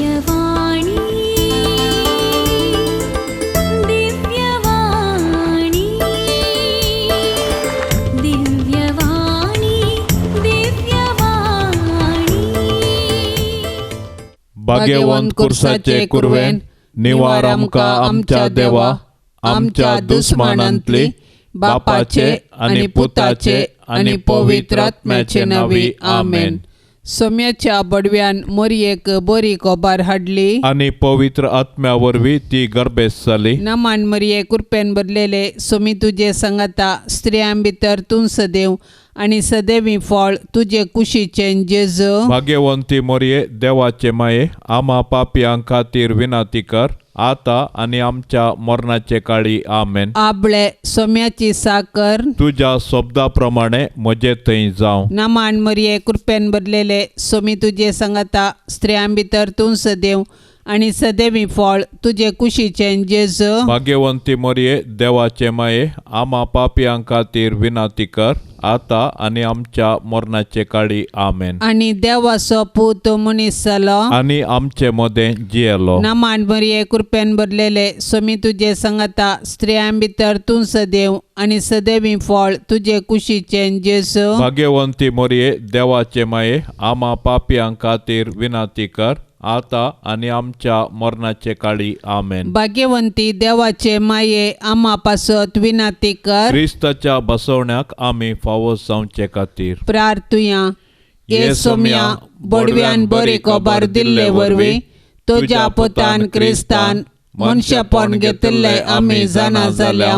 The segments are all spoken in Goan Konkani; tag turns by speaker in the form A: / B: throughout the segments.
A: दिव्यवाणी, दिव्यवाणी, दिव्यवाणी, दिव्यवाणी.
B: भाग्यवंत कुर्साचे कुरवेन निवार आमकां आमच्या देवा आमच्या दुस्मानांतली बापाचे आनी पुताचे आनी पवित्र आत्म्याचे नांवी आमेन.
C: सोम्याच्या बडव्यान मोरयेक बरी कोबार हाडली
B: आनी पवित्र आत्म्या वरवीं ती गर्भेस्त जाली.
C: नमान मरिये, कृपेन भरलेले, सोमी तुजे संगता, स्त्रियां भितर तूं सदैव आनी सदैवी फळ तुजे कुशीचें जेजू.
B: भाग्यवंती मोरये, देवाचे माये, आमा पापयां खातीर विनंती कर आता आनी आमच्या मरणाचे काळी. आमेन.
C: आबळे सोम्याची साकर.
B: तुज्या शब्दा प्रमाणे म्हजे थंय जावं.
C: नमान मरिये, कृपेन भरलेले, सोमी तुजे संगता, स्त्रियां भितर तूं सदैव आनी सदैवी फळ तुजे कुशीचें जेजू.
B: भाग्यवंती मोरये, देवाचे माये, आमा पापयां खातीर विनंती कर आता आनी आमच्या मरणाचे काळी. आमेन.
C: आनी देवाचो पूत मनीस जालो
B: आनी आमचे मदें जियेलो.
C: नमान मरिये, कृपेन भरलेले, सोमी तुजे संगता, स्त्रियां भितर तूं सदैव आनी सदैवी फळ तुजे कुशीचें जेजू.
B: भाग्यवंती मोरये, देवाचे माये, आमा पापयां खातीर विनंती कर आता आनी आमच्या मरणाचे काळी. आमेन.
C: भाग्यवंती देवाचे माये, आमा पासत विनंती कर.
B: क्रिस्ताच्या बसवण्याक आमी फावो जावचे खातीर
C: प्रार्थुया. ये सोम्या, बडव्यान बरी खबर दिल्ले वरवीं तुज्या पुतान क्रिस्तान मनशेपण घेतिल्ले आमी जाणा जाल्या.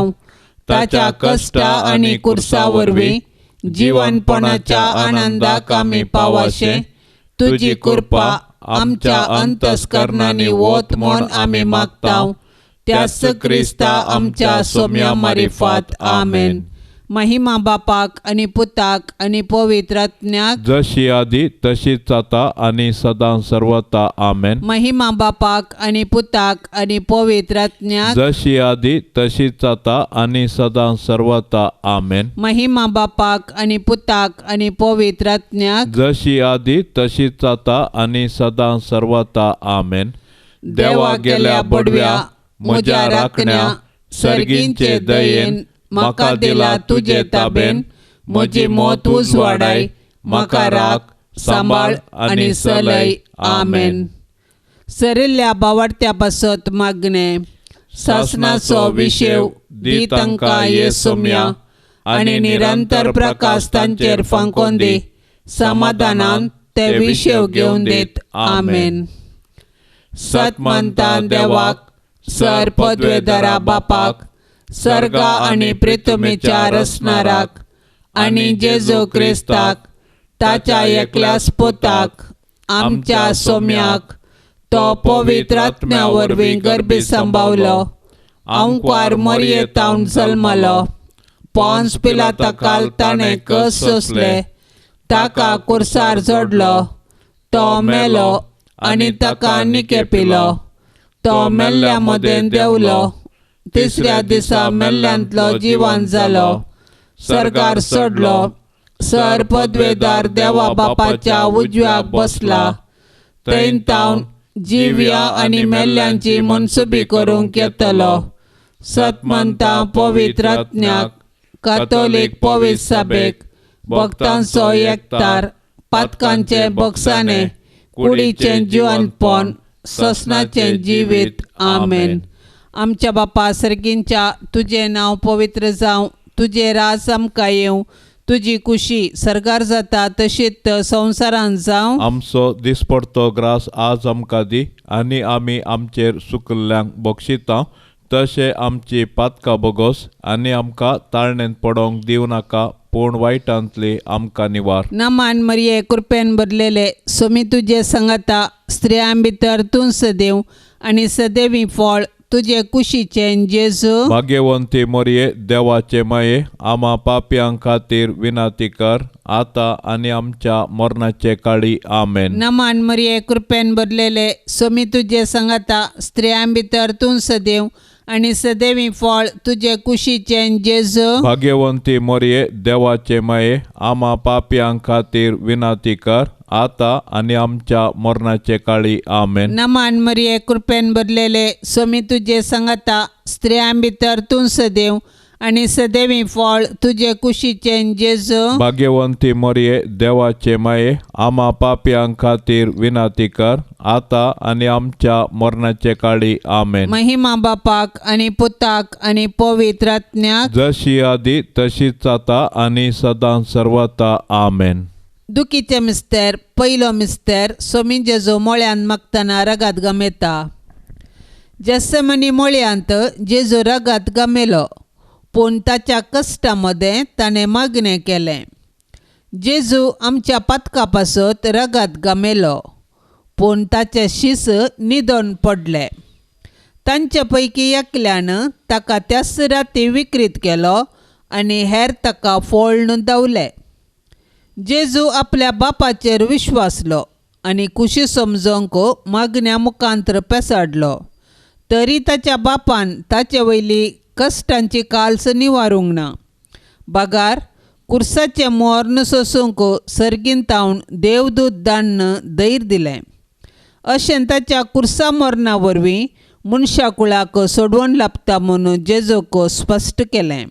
C: ताच्या कश्टा आनी कुर्सा वरवीं जिवनपणाच्या आनंदाक आमी पावाशे तुजी कृपा आमच्या अंतस्करणांनी वत म्हूण आमी मागता, त्याच क्रिस्ता आमच्या सोम्या मारिफात. आमेन. महिमा बापाक आनी पुताक आनी पवित्र आत्म्याक,
B: जशी आदी तशीच आता आनी सदां सर्वता. आमेन.
C: महिमा बापाक आनी पुताक आनी पवित्र आत्म्याक,
B: जशी आदी तशीच आता आनी सदां सर्वता. आमेन.
C: महिमा बापाक आनी पुताक आनी पवित्र आत्म्याक,
B: जशी आदी तशीच आता आनी सदां सर्वता. आमेन. देवा गेल्या बडव्या म्हज्या राखण्या सर्गींचे दयेन म्हाका दिला तुजे ताबेन, म्हजी मत उजवाडाय, म्हाका राख,
C: सांबाळ आनी सलय. आमेन. सरिल्ल्या बावडत्या पासत मागणें. सासणाचो विशेव दी तांकां ये सोम्या आनी निरंतर प्रकाश तांचेर फांकोन दी, समाधानान ते विशेव घेवन दीत. आमेन. सतमंता देवाक, सर पदवेदारा बापाक, सर्गा आनी प्रितुमीच्या रचणाराक आनी जेजू क्रिस्ताक ताच्या एकल्याच पुताक आमच्या सोम्याक, तो पवित्र आत्म्या वरवीं गर्भी सांबावलो, आंकवार मोरयेतावन जल्मलो, पोन्स पिलाता काल ताणें कस सोंसले, ताका कुर्सार जोडलो, तो मेलो आनी ताका निकेपिलो, तो मेल्ल्या मदें देंवलो, तिसऱ्या दिसा मेल्ल्यांतलो जिवन जालो, सर्गार चडलो, सर पदवेदार देवा बापाच्या उजव्याक बसला, थंय तावन जिव्या आनी मेल्ल्यांची मनसुबी करूंक येतलो. सतमंता पवित्र आत्म्याक, कातोलीक पवित्र सभेक, भक्तांचो एकतार, पातकांचे बक्षाणे, कुडीचें जिवनपण, ससनाचें जिवीत. आमेन. आमच्या बापा सर्गींच्या, तुजें नांव पवित्र जावं, तुजें राज आमकां येवं, तुजी कुशी सर्गार जाता तशीच संवसारांत जावं.
B: आमचो दिसपडतो ग्रास आज आमकां दी आनी आमी आमचेर सुकिल्ल्यांक बक्षिता तशें आमची पातकां बोगोस आनी आमकां ताळणेंत पडोवंक दिवं नाका, पूण वायटांतली आमकां निवार.
C: नमान मरिये, कृपेन भरलेले, सोमी तुजे संगता, स्त्रियां भितर तूं सदैव आनी सदैवी फळ तुजे कुशीचें जेजू.
B: भाग्यवंती मोरये, देवाचे माये, आमा पापयां खातीर विनंती कर आता आनी आमच्या मरणाचे काळी. आमेन.
C: नमान मरिये, कृपेन भरलेले, सोमी तुजे संगता, स्त्रियां भितर तूं सदैव आनी सदैवी फळ तुजे कुशीचें जेजू.
B: भाग्यवंती मरिये देवाचे माये, आमा पापयां खातीर विनंती कर आता आनी आमच्या मरणाचे काळी. आमेन.
C: नमान मरिये, कृपेन भरलेले, स्वामी तुजे संगता, स्त्रियां भितर तूं सदैव आनी सदैवी फळ तुजे कुशीचें जेजू.
B: भाग्यवंती मरिये देवाचे माये, आमा पापयां खातीर विनंती कर आता आनी आमच्या मरणाचे काळी. आमेन.
C: महिमा बापाक आनी पुताक आनी पवित्र आत्म्याक,
B: जशी आदी तशीच आता आनी सदां सर्वता. आमेन.
C: दुखीचे मिस्तेर पयलो मिस्तेर सोमी जेजू मोळ्यान मागतना रगात गमेता. जेसमनी मोळयांत जेजू रगात गमेलो, पूण ताच्या कश्टा मदें ताणें मागणें केलें. जेजू आमच्या पातका पासत रगात गमेलो, पूण ताचे शीस निदोन पडले. तांचे पैकी एकल्यान ताका त्याच राती विक्रीत केलो आनी हेर ताका फोळ्ण धांवले. जेजू आपल्या बापाचेर विश्वासलो आनी खुशी समजोंक मागण्या मुखांतर पेसाडलो, तरी ताच्या बापान ताचे वयली कश्टांची काल्स निवारूंक ना. बगार कुर्साचें मोर्न सोसूंक सर्गीन तावन देवदूत दान्न धैर्य दिलें. अशें ताच्या कुर्सा मरणा वरवीं मनशा कुळाक सोडवण लाभता म्हणून जेजूक स्पश्ट केलें.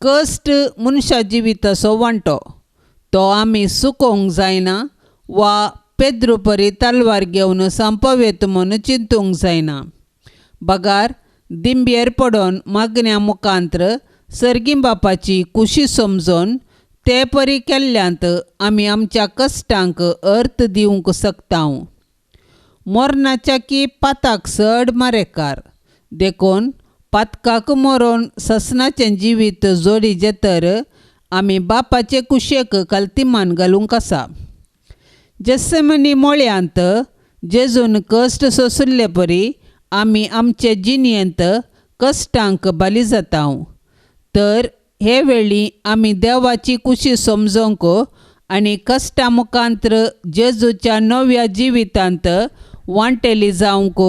C: कश्ट मनशा जिविताचो वांटो, तो आमी सुकोवंक जायना वा पेद्रू परी तलवार घेवन संपवेत म्हणून चिंतूंक जायना. बगार दिंबेर पडोन मागण्या मुखांतर सर्गी बापाची खुशी समजून ते परी केल्ल्यांत आमी आमच्या कश्टांक अर्थ दिवंक शकता. मरणाच्या की पाताक चड मारेकार, देखून पातकाक मरोन ससनाचें जिवीत जोडीचें तर आमी बापाचे कुशेक कल्तिमान घालूंक आसा. जेसमनी मोळयांत जेजून कश्ट सोंशिल्ले परी आमी आमचे जिणेंत कश्टांक बली जाता. तर हे वेळी आमी देवाची खुशी समजोंक आनी कश्टा मुखांतर जेजूच्या नव्या जिवितांत वांटेली जावंक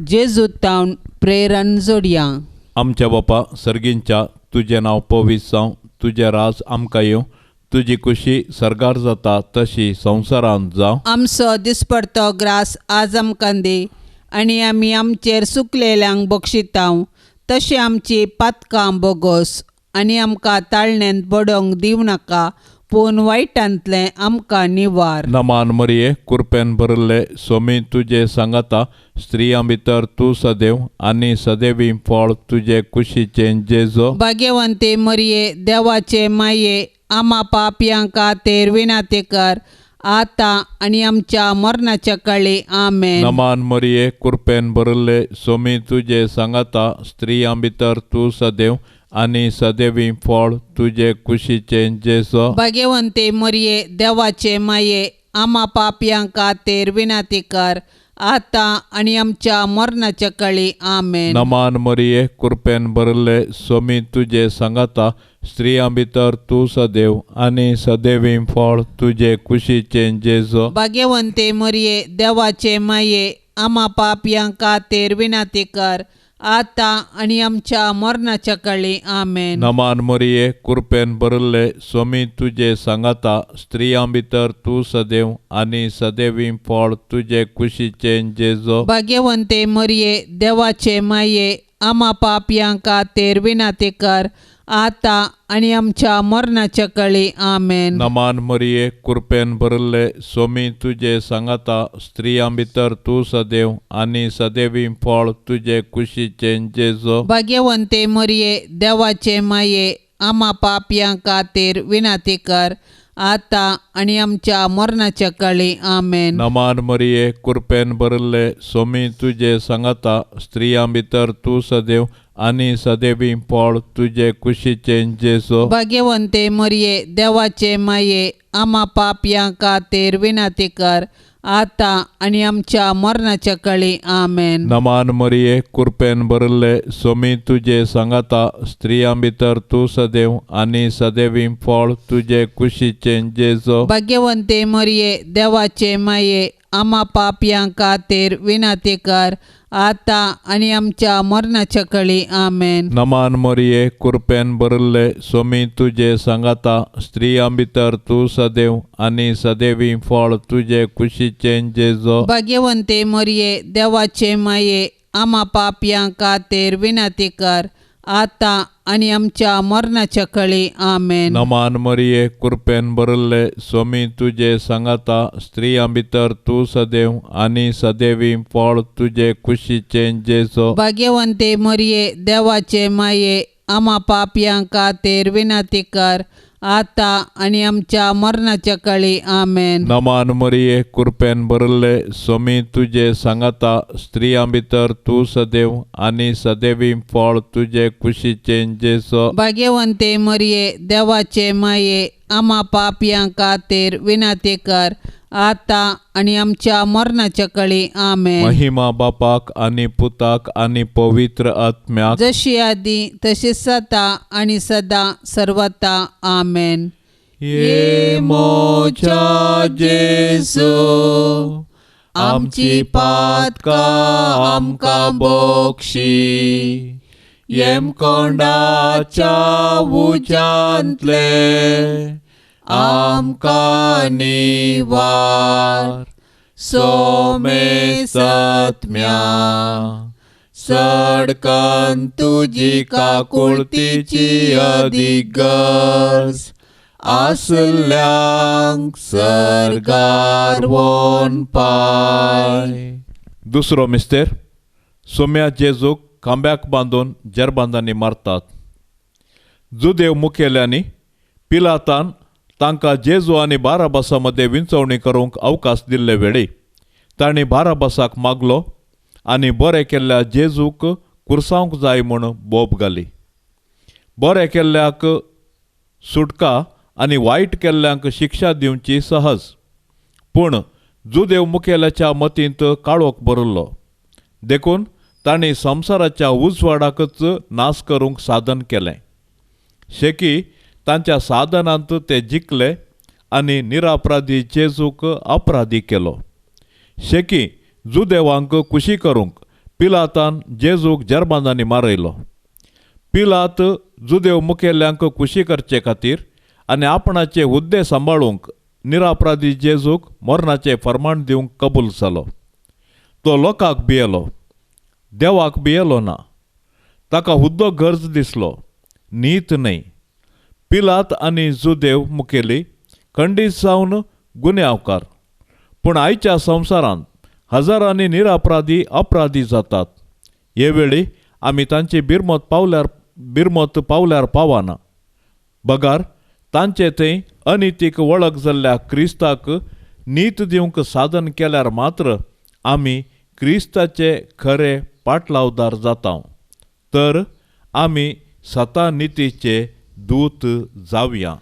C: जेजू तावन प्रेरण जोडया.
B: आमच्या बापा सर्गींच्या, तुजें नांव पवित्र जावं, तुजें राज आमकां येवं, तुजी खुशी सर्गार जाता तशी संवसारांत जावं.
C: आमचो दिसपडतो ग्रास आज आमकां दी आनी आमी आमचेर सुकलेल्यांक बक्षितांव तशें आमची पातकां बोगोस आनी आमकां ताळण्यांत बडोवंक दिवं नाका, पूण वायटांतलें आमकां निवार.
B: नमान मरिये, कृपेन भरिल्ले, स्वामी तुजे सांगाता, स्त्रियां भितर तूं सदैव आनी सदैवी फळ तुजे कुशीचें जेजू.
C: भाग्यवंती मरिये देवाचे माये, आमा पापयां खातीर विनंती कर आता आनी आमच्या मरणाच्या काळी. आमेन.
B: नमान मरिये, कृपेन भरिल्ले, स्वामी तुजे सांगाता, स्त्रियां भितर तूं सदैव आनी सदैवी फळ तुजे कुशीचें जेजू.
C: भाग्यवंती मरिये देवाचे माये, आमा पापयां खातीर विनंती कर आता आनी आमच्या मरणाच्या काळी. आमेन.
B: नमान मरिये, कृपेन भरिल्ले, स्वामी तुजे सांगाता, स्त्रियां भितर तूं सदैव आनी सदैवी फळ तुजे कुशीचें जेजू.
C: भाग्यवंती मरिये देवाचे माये, आमा पापयां खातीर विनंती कर आता आनी आमच्या मरणाच्या काळी. आमेन.
B: नमान मरिये, कृपेन भरिल्ले, स्वामी तुजे सांगाता, स्त्रियां भितर तूं सदैव आनी सदैवी फळ तुजे कुशीचें जेजू.
C: भाग्यवंती मरिये देवाचे माये, आमा पापयां खातीर विनंती कर आता आनी आमच्या मरणाच्या काळी. आमेन.
B: नमान मरिये, कृपेन भरिल्ले, स्वामी तुजे सांगाता, स्त्रियां भितर तूं सदैव आनी सदैवी फळ तुजे कुशीचें जेजू.
C: भाग्यवंती मरिये देवाचे माये, आमा पापयां खातीर विनंती कर आता आनी आमच्या मरणाच्या काळी. आमेन.
B: नमान मरिये, कृपेन भरिल्ले, स्वामी तुजे सांगाता, स्त्रियां भितर तूं सदैव आनी सदैवी फळ तुजे कुशीचें जेजू.
C: भाग्यवंती मरिये देवाचे माये, आमा पापयां खातीर विनंती कर आता आनी आमच्या मरणाच्या काळी. आमेन.
B: नमान मरिये, कृपेन भरिल्ले, स्वामी तुजे सांगाता, स्त्रियां भितर तूं सदैव आनी सदैवी फळ तुजे कुशीचें जेजू.
C: भाग्यवंती मरिये देवाचे माये, आमा पापयां खातीर विनंती कर आतां आनी आमच्या मरणाच्या कळी. आमेन.
B: नमान मोरये, कृपेन भरिल्ले, सोमी तुजे सांगाता, स्त्रियां भितर तूं सदैव आनी सदैवी फळ तुजे कुशीचें जेजो.
C: भाग्यवंते मोरये, देवाचे माये, आमा पापयां खातीर विनंती कर आतां आनी आमच्या मरणाच्या कळी. आमेन.
B: नमान मरिये, कृपेन भरिल्ले, सोमी तुजे सांगाता, स्त्रियां भितर तूं सदैव आनी सदैवी फळ तुजे कुशीचें जेजो.
C: भाग्यवंते मरिये, देवाचे माये, आमा पापयां खातीर विनंती कर आतां आनी आमच्या मरणाच्या कळी. आमेन.
B: नमान मरिये, कृपेन भरिल्ले, सोमी तुजे सांगाता, स्त्रियां भितर तूं सदैव आनी सदैवी फळ तुजे कुशीचें जेजो.
C: भाग्यवंते मरिये, देवाचे माये, आमा पापयां खातीर विनंती कर आतां आनी आमच्या मरणाच्या कळी. आमेन.
B: महिमा बापाक आनी पुताक आनी पवित्र आत्म्याक,
C: जशी आदी तशी सदा आनी सदा सर्वता. आमेन.
B: ये मोच्या जेजू, आमची पातकां आमकां बक्षी, येमकोंडाच्या उज्यांतले आमकां निवार, सोमे सत्म्या सडकन तुजी काकुळतीची अदीक गरज आसल्यांक सर्गार वोन पाय. दुसरो मिस्तेर, सोम्या जेजूक खांब्याक बांदून जेरबांदांनी मारतात. जुदेव मुखेल्यांनी पिलातान तांकां जेजू आनी बाराबासा मदें विंचवणी करूंक अवकाश दिल्ले वेळी तांणी बाराबासाक मागलो आनी बरें केल्ल्या जेजूक कुर्सावंक जाय म्हूण बोब घाली. बरें केल्ल्याक सुटका आनी वायट केल्ल्यांक शिक्षा दिवची सहज, पूण जुदेव मुखेल्याच्या मतींत काळोख भरिल्लो, देखून तांणी संवसाराच्या उजवाडाकच नाश करूंक साधन केलें. शेकी तांच्या साधनांत ते जिखले आनी निरापराधी जेजूक अपराधी केलो. शेकी जुदेवांक खुशी करूंक पिलातान जेजूक जर्मानांनी मारयलो. पिलात जुदेव मुखेल्यांक खुशी करचे खातीर आनी आपणाचे हुद्दे सांबाळूंक निरापराधी जेजूक मरणाचें फर्माण दिवंक कबूल जालो. तो लोकांक भियेलो, देवाक भियेलो ना. ताका हुद्दो गरज दिसलो, नीत न्हय. पिलात आनी जुदेव मुखेली खंडीत जावन गुन्यांवकार, पूण आयच्या संवसारांत हजारांनी निरापराधी अपराधी जातात. हे वेळी आमी तांची बिरमत पावल्यार पावना, बगार तांचे थंय अनितीक वळख जाल्ल्या क्रिस्ताक नीत दिवंक साधन केल्यार मात्र आमी क्रिस्ताचे खरे पाटलावदार जाता, तर आमी सता नितीचे दूत जावया.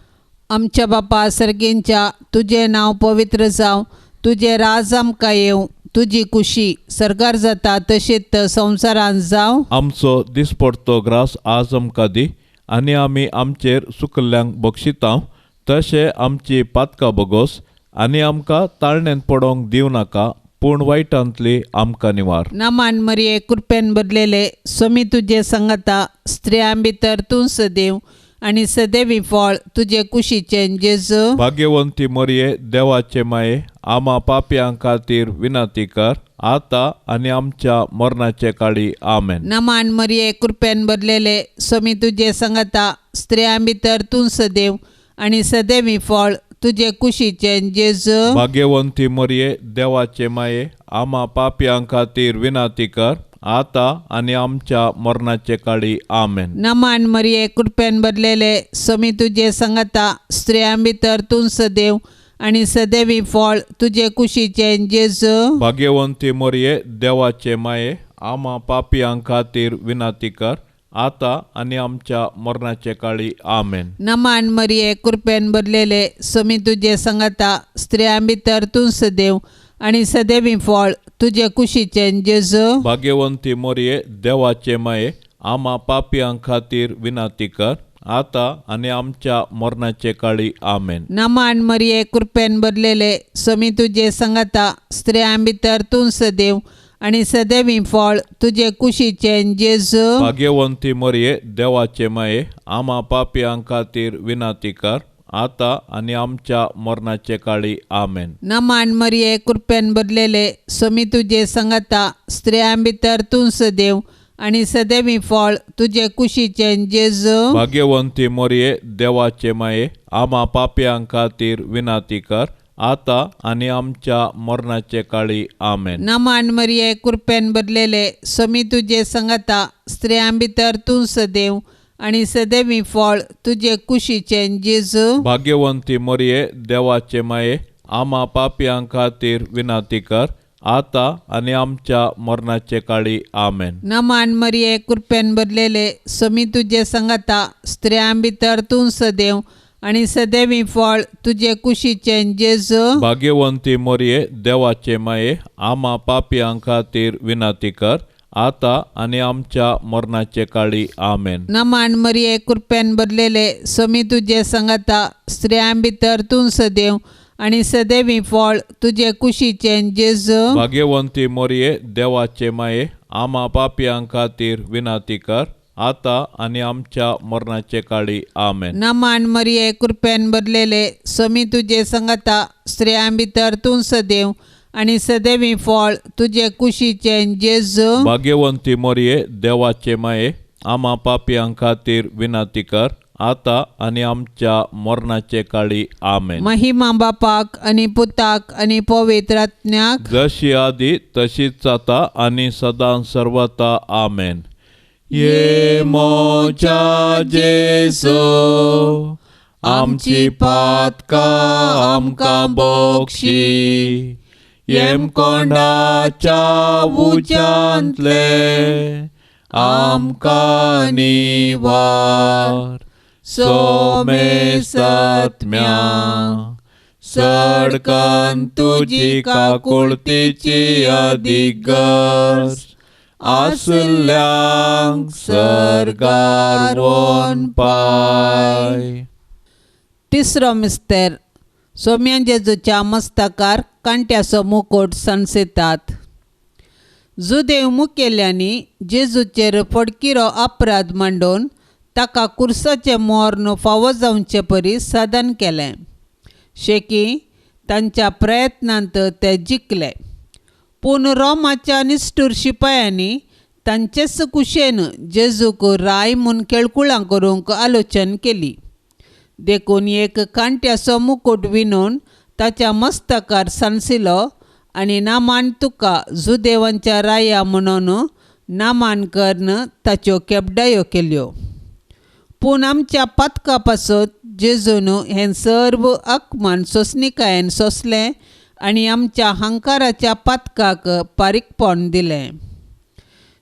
C: आमच्या बापा सर्गींच्या, तुजें नांव पवित्र जावं, तुजें राज आमकां येवं, तुजी कुशी सर्गार जाता तशीच संवसारांत जावं.
B: आमचो दिसपडतो ग्रास आज आमकां दी आनी आमी आमचेर सुकल्ल्यांक बक्षिता तशें आमची पातकां बगोस आनी आमकां ताळण्यांत पडोवंक दिवं नाका, पूण वायटांतली आमकां निवार.
C: नमान मरिये, कृपेन भरलेले, स्वामी तुजे संगता, स्त्रियां भितर तूं सदैव आनी सदैवी फळ तुजे कुशीचें जेजू.
B: भाग्यवंती मरिये, देवाचे माये, आमा पापयां खातीर विनंती कर आतां आनी आमच्या मरणाचे काळी. आमेन.
C: नमान मरिये, कृपेन भरलेले, स्वामी तुजे संगता, स्त्रियां भितर तूं सदैव आनी सदैवी फळ तुजे कुशीचें जेजू.
B: भाग्यवंती मरिये, देवाचे माये, आमा पापयां खातीर विनंती कर आतां आनी आमच्या मरणाचे काळी. आमेन.
C: नमान मरिये, कृपेन भरलेले, स्वामी तुजे संगता, स्त्रियां भितर तूं सदैव आनी सदैवी फळ तुजे कुशीचें जेजू.
B: भाग्यवंती मरिये, देवाचे माये, आमा पापयां खातीर विनंती कर आतां आनी आमच्या मरणाचे काळी. आमेन.
C: नमान मरिये, कृपेन भरलेले, स्वामी तुजे संगता, स्त्रियां भितर तूं सदैव आनी सदैवी फळ तुजे कुशीचें जेजू.
B: भाग्यवंती मरिये, देवाचे माये, आमा पापयां खातीर विनंती कर आतां आनी आमच्या मरणाचे काळी. आमेन.
C: नमान मरिये, कृपेन भरलेले, स्वामी तुजे संगता, स्त्रियां भितर तूं सदैव आनी सदैवी फळ तुजे कुशीचें जेजू.
B: भाग्यवंती मरिये, देवाचे माये, आमा पापयां खातीर विनंती कर, आतां आनी आमच्या मरणाचे काळी. आमेन.
C: नमान मरिये, कृपेन भरलेले, स्वामी तुजे संगता, स्त्रियां भितर तूं सदैव आनी सदैवी फळ तुजे कुशीचें जेजू.
B: भाग्यवंती मरिये, देवाचे माये, आमा पापयां खातीर विनंती कर, आतां आनी आमच्या मरणाचे काळी. आमेन.
C: नमान मरिये, कृपेन भरलेले, स्वामी तुजे संगता, स्त्रियां भितर तूं सदैव आनी सदैवी फळ तुजे कुशीचें जेजू.
B: भाग्यवंती मरिये, देवाचे माये, आमा पापयां खातीर विनंती कर, आतां आनी आमच्या मरणाचे काळी. आमेन.
C: नमान मरिये, कृपेन भरलेले, स्वामी तुजे संगता, स्त्रियां भितर तूं सदैव आनी सदैवी फळ तुजे कुशीचें जेजू.
B: भाग्यवंती मरिये, देवाचे माये, आमा पापयां खातीर विनंती कर, आतां आनी आमच्या मरणाचे काळी. आमेन.
C: नमान मरिये, कृपेन भरलेले, स्वामी तुजे संगता, स्त्रियां भितर तूं सदैव आनी सदैवी फळ तुजे कुशीचें जेजू.
B: भाग्यवंती मरिये, देवाचे माये, आमा पापयां खातीर विनंती कर, आतां आनी आमच्या मरणाचे काळी. आमेन.
C: नमान मरिये, कृपेन भरलेले, स्वामी तुजे संगता, स्त्रियां भितर तूं सदैव आनी सदैवी फळ तुजे कुशीचें जेजू.
B: भाग्यवंती मरिये, देवाचे माये, आमा पापयां खातीर विनंती कर, आतां आनी आमच्या मरणाचे काळी. आमेन.
C: महिमा बापाक आनी पुताक आनी पवित्र आत्म्याक,
B: जशी आदी तशीच आतां आनी सदां सर्वता. आमेन. ये मोजा जेजू, आमची पातकां आमकां बक्षी, येमकोंडाच्या उज्यांतले आमकां निवार. सोमेसत्म्या सडकन तुजी काकुळतीची अदीक गरज आसल्यांक सर्गार वोन पाय.
C: तिसरो मिस्तेर. सोम्या जेजूच्या मस्तकार कांट्याचो मुकोट सणसेतात. जुदेव मुखेल्यांनी जेजूचेर फडकिरो अपराध मांडून ताका कुर्साचें मर्ण फावो जावचे परी साधन केलें. शेकी तांच्या प्रयत्नांत ते जिखले, पूण रोमाच्या निश्ठूर शिपायांनी तांचेच कुशेन जेजूक राय म्हूण केळकुळां करूंक आलोचन केली. देखून एक कांट्याचो मुकूट विणून ताच्या मस्तकार सांसिलो आनी नामान तुका जुदेवांच्या राया म्हणून नामान करून ताच्यो केबडायो केल्यो. पूण आमच्या पातका पासत जेजून हें सर्व अकमान सोंसणिकायेन सोंसलें आनी आमच्या हंकाराच्या पातकाक पारीकपण दिलें.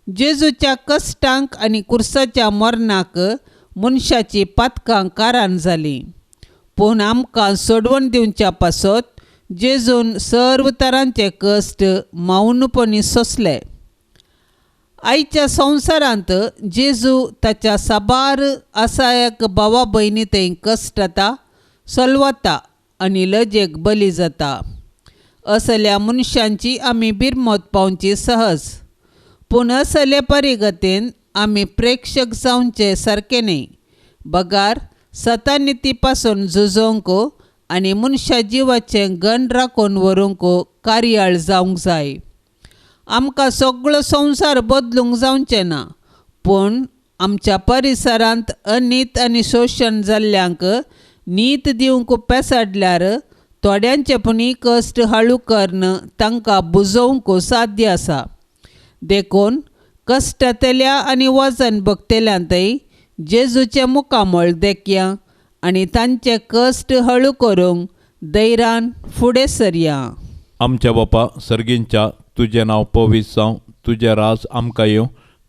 C: जेजूच्या कश्टांक आनी कुर्साच्या मरणाक मनशाची पातकां कारण जालीं, पूण आमकां सोडवण दिवच्या पासत जेजून सर्व तरांचे कश्ट मौनपणी सोंसले. आयच्या संवसारांत जेजू ताच्या साबार असायक भावा भयणी थंय कश्टता, सलवता आनी लजेक बली जाता. असल्या मनशांची आमी बिरमत पावची सहज, पूण असले परिगतेन आमी प्रेक्षक जावचे सारकें न्हय, बगार सतानिती पासून झुजोवंक आनी मनशा जिवाचें गण राखून व्हरूंक कार्याळ जावंक जाय. आमकां सगळो संवसार बदलूंक जावचें ना, पूण आमच्या परिसरांत अनीत आनी शोशण जाल्ल्यांक नीत दिवंक पेसाडल्यार थोड्यांचे पुणी कश्ट हळू करून तांकां बुजोवंक साध्य आसा. देखून कश्टांतल्या आनी वजन भोगतल्यांतय जेजूचें मुखामळ देखया आनी तांचे कश्ट हळू करूंक धैर्यान फुडें सरया.
B: आमच्या बापा सर्गींच्या, तुजें नांव पवित्र जावं, तुजें राज आमकां येवं,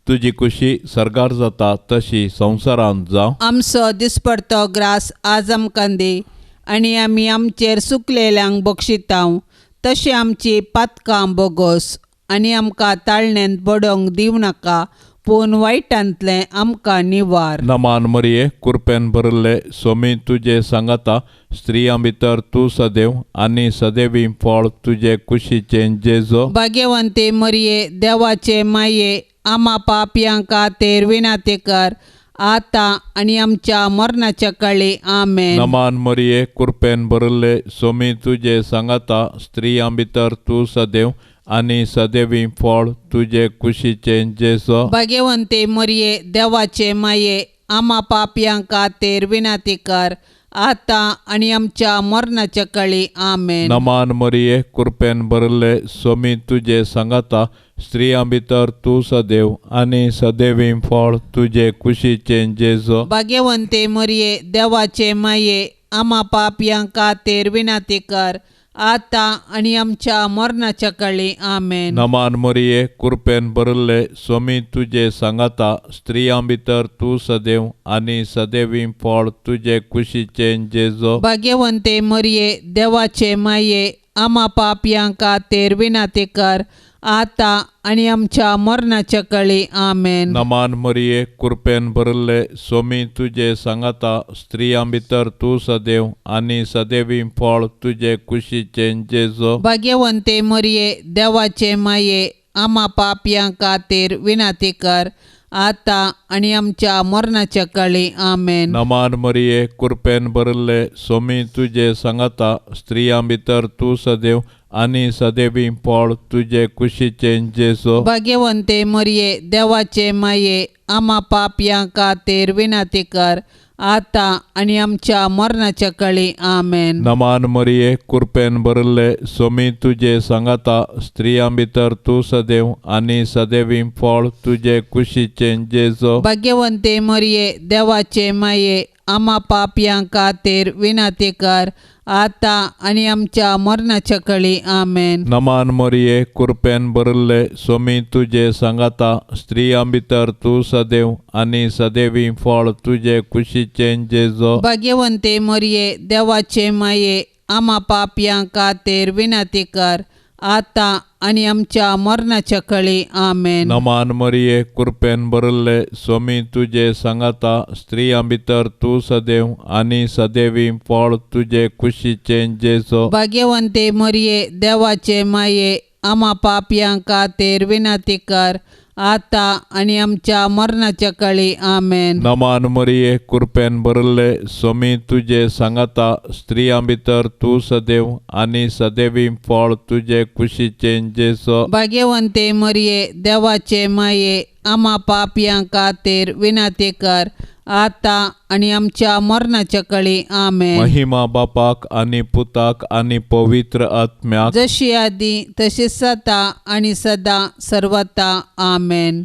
B: तुजी खुशी सर्गार जाता तशी संवसारांत जावं.
C: आमचो दिसपडतो ग्रास आज आमकां दी आनी आमी आमचेर सुकलेल्यांक बक्षितांव तशें आमची पातकां बोगोस आनी आमकां ताळण्यांत बडोवंक दिवं नाका, पूण वायटांतलें आमकां निवार.
B: नमान मरिये, कुरपेन भरिल्ले, सोमी तुजे सांगाता, स्त्रियां भितर तूं सदैव आनी सदैवी फळ तुजे कुशीचें जेजो.
C: भाग्यवंते मरिये, देवाचे माये, आमा पापयां खातीर विनंती कर, आतां आनी आमच्या मरणाच्या काळी. आमेन.
B: नमान मरिये, कुरपेन भरिल्ले, सोमी तुजे सांगाता, स्त्रियां भितर तूं सदैव आनी सदैवी फळ तुजे कुशीचें जेजो.
C: भाग्यवंते मरिये, देवाचे माये, आमा पापयां खातीर विनंती कर, आतां आनी आमच्या मरणाच्या काळी. आमेन.
B: नमान मरिये, कुरपेन भरिल्ले, सोमी तुजे सांगाता, स्त्रियां भितर तूं सदैव आनी सदैवी फळ तुजे कुशीचें जेजो.
C: भाग्यवंते मरिये, देवाचे माये, आमा पापयां खातीर विनंती कर, आतां आनी आमच्या मरणाच्या काळी. आमेन.
B: नमान मरिये, कुरपेन भरिल्ले, सोमी तुजे सांगाता, स्त्रियां भितर तूं सदैव आनी सदैवी फळ तुजे कुशीचें जेजो.
C: भाग्यवंते मरिये, देवाचे माये, आमा पापयां खातीर विनंती कर, आतां आनी आमच्या मरणाच्या काळी. आमेन.
B: नमान मरिये, कुरपेन भरिल्ले, सोमी तुजे सांगाता, स्त्रियां भितर तूं सदैव आनी सदैवी फळ तुजे कुशीचें जेजो.
C: भाग्यवंते मरिये, देवाचे माये, आमा पापयां खातीर विनंती कर, आतां आनी आमच्या मरणाच्या काळी. आमेन.
B: नमान मरिये, कुरपेन भरिल्ले, सोमी तुजे सांगाता, स्त्रियां भितर तूं सदैव आनी सदैवी फळ तुजे कुशीचें जेजो.
C: भाग्यवंते मरिये, देवाचे माये, आमा पापयां खातीर विनंती कर, आतां आनी आमच्या मरणाच्या काळी. आमेन.
B: नमान मरिये, कुरपेन भरिल्ले, सोमी तुजे सांगाता, स्त्रियां भितर तूं सदैव आनी सदैवी फळ तुजे कुशीचें जेजो.
C: भाग्यवंते मरिये, देवाचे माये, आमा पापयां खातीर विनंती कर, आतां आनी आमच्या मरणाच्या काळी. आमेन.
B: नमान मरिये, कुरपेन भरिल्ले, सोमी तुजे सांगाता, स्त्रियां भितर तूं सदैव आनी सदैवी फळ तुजे कुशीचें जेजो.
C: भाग्यवंते मरिये, देवाचे माये, आमा पापयां खातीर विनंती कर, आतां आनी आमच्या मरणाच्या काळी. आमेन.
B: नमान मरिये, कुरपेन भरिल्ले, सोमी तुजे सांगाता, स्त्रियां भितर तूं सदैव आनी सदैवी फळ तुजे कुशीचें जेजो.
C: भाग्यवंते मरिये, देवाचे माये, आमा पापयां खातीर विनंती कर, आतां आनी आमच्या मरणाच्या काळी. आमेन.
B: नमान मरिये, कुरपेन भरिल्ले, सोमी तुजे सांगाता, स्त्रियां भितर तूं सदैव आनी सदैवी फळ तुजे कुशीचें जेजो.
C: भाग्यवंते मरिये, देवाचे माये, आमा पापयां खातीर विनंती कर, आतां आनी आमच्या मरणाच्या काळी. आमेन.
B: महिमा बापाक आनी पुताक आनी पवित्र आत्म्याक,
C: जशी आदी तशी सदा आनी सदा सर्वता. आमेन.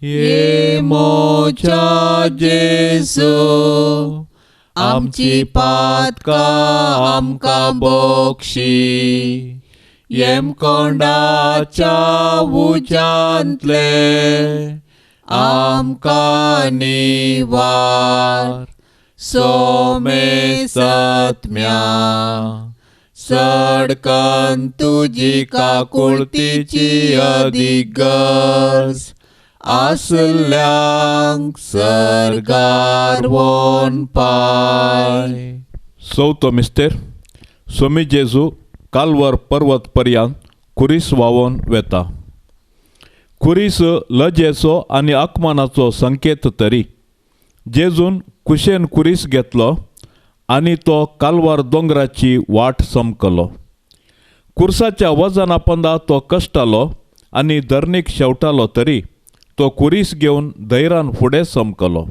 B: ये मोच्या जेजू, आमची पातकां आमकां बक्षी, येमकोंडाच्या उज्यांतले आमकां निवार. सोमे सत्म्या सडकन तुजी काकुळतीची अदीक गरज आसल्यांक सर्गार वोन पाय. चवथो मिस्तेर, सोमी जेजू कालवर पर्वत पर्यंत खुरीस व्हांवोन वेता. खुरीस लजेचो आनी आकमानाचो संकेत तरी जेजून कुशेन खुरीस घेतलो आनी तो कालवार दोंगराची वाट समकलो. कुर्साच्या वजना पंदा तो कश्टालो आनी धरणीक शेवटालो तरी तो खुरीस घेवन धैरान फुडें समकलो.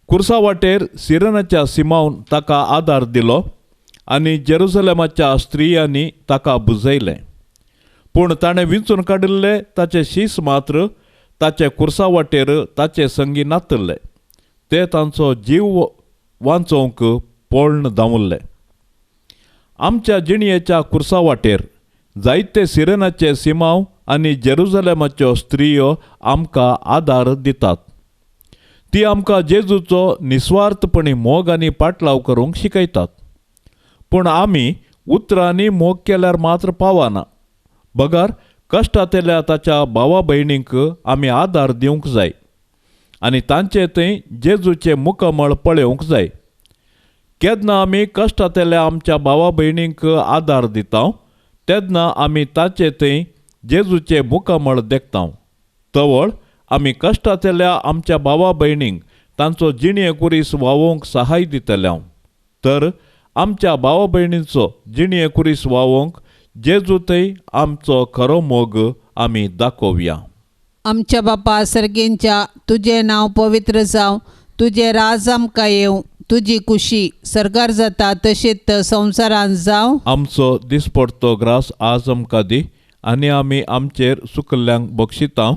B: कुर्सा वाटेर सिरनाच्या सिमावन ताका आदार दिलो आनी जेरुसलेमाच्या स्त्रियांनी ताका बुजयलें. पूण ताणें विंचून काडिल्ले ताचे शीस मात्र ताचे कुर्सा वाटेर ताचे संगी नातल्ले. ते तांचो जीव वांचोवंक पळण धांवल्ले. आमच्या जिणयेच्या कुर्सा वाटेर जायते सिरेनाचे सिमाव आनी जेरुजलेमाच्यो स्त्रियो आमकां आदार दितात. ती आमकां जेजूचो निस्वार्थपणी मोग आनी पाटलाव करूंक शिकयतात. पूण आमी उतरांनी मोग केल्यार मात्र पावना, बगर कश्टांतल्या ताच्या भावा भयणींक आमी आदार दिवंक जाय आनी तांचे थंय जेजूचें मुखमळ पळोवंक जाय. केन्ना आमी कश्टांतल्या आमच्या भावा भयणींक आदार दिता तेन्ना आमी ताचे थंय जेजूचें मुखमळ देखता. तवळ आमी कश्टांतल्या आमच्या भावा भयणींक तांचो जिणे कुरीस व्हांवोवंक सहाय दितले. तर आमच्या भावा भयणींचो जिणे कुरीस व्हांवोवंक जेजू थंय आमचो खरो मोग आमी दाखोवया.
C: आमच्या बापा सर्गींच्या, तुजें नांव पवित्र जावं, तुजें राज आमकां येवं, तुजी कुशी सर्गार जाता तशीच संवसारांत जावं.
B: आमचो दिसपडतो ग्रास आज आमकां दी आनी आमी आमचेर सुकल्ल्यांक बक्षिता